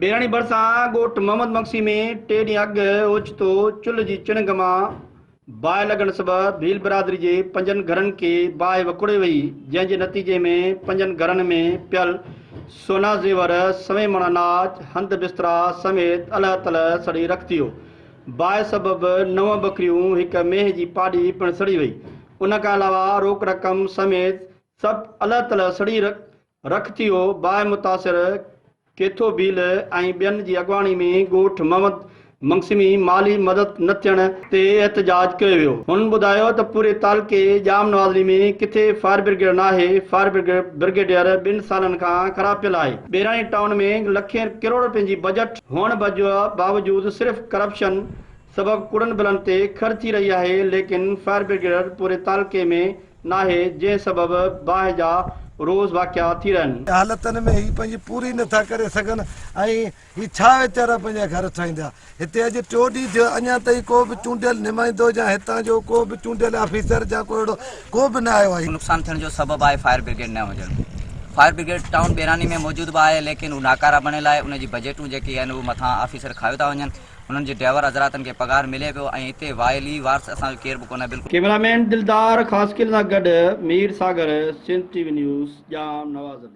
ٻيراڻي ڀرسان ڳوٺ محمد مگسي ۾ ٽي ڏينهن اڳ اوچتو چلهه جي چڻنگ مان باهه لڳڻ سبب ڀيل برادري جي پنجن گهرن کي باهه وڪوڙي وئي، جنهن جي نتيجي ۾ پنجن گهرن ۾ پيل سونا زيور، سوين مڻ اناج، هنڌ بسترا سميت الهه تلهه سڙي رک ٿي ويو. باهه سبب نو ٻڪريون، هڪ مينهن جي پاڏي پڻ سڙي وئي. ان کان علاوه روڪ رقم سميت سڀ الهه تلهه سڙي رک ٿي ويو. باهه متاثر ڪيٿو ڀيل ۽ ٻين جي اڳواڻي ۾ ڳوٺ محمد منگسمي مالي مدد نه ٿيڻ تي احتجاج ڪيو ويو. هنن ٻڌايو ته پوري تعلقي ڄام نوازعلي ۾ ڪٿي فائر برگيڊ ناهي، فائر برگيڊيئر ٻن سالن کان خراب پيل آهي، ٻيراڻي ٽائون ۾ لکين ڪروڙ رپين جي بجيٽ هئڻ باوجود صرف ڪرپشن سبب ڪوڙن بلن تي خرچ ٿي رهي آهي، ليڪن فائر برگيڊ پوري تعلقي ۾ ناهي، جنهن سبب باهه جا روز واقعا ٿي رهن. حالتن ۾ هي پنهنجي پوري نٿا ڪري سگهن ۽ هي ڇا ويچارا پنهنجا گهر ٺاهيندا. هتي اڄ ٽيو ڏينهن ٿيو اڃا تائين ڪو به چونڊيل نمائندو يا هتان جو ڪو به چونڊيل آفيسر يا ڪو اهڙو ڪو به نه آيو آهي. نقصان ٿيڻ جو سبب آهي فائر برگيڊ نه هجڻ. فائر برگيڊ ٽائون ٻيراني ۾ موجود به آهي ليڪن هو ناڪاره بڻيل آهي ان جي بجيٽون جيڪي آهن اهي مٿان آفيسر کايو ٿا وڃن. انهن جي ڊرائيور حضراتن کي پگهار ملي پيو ۽ هتي وائلي وارث اسان جو ڪير به ڪونهي بلڪل. ڪئميرا مين دلدار خاصخيلي سان گڏ Mir Sagar, Sindh T V news, Jam Nawaz Ali.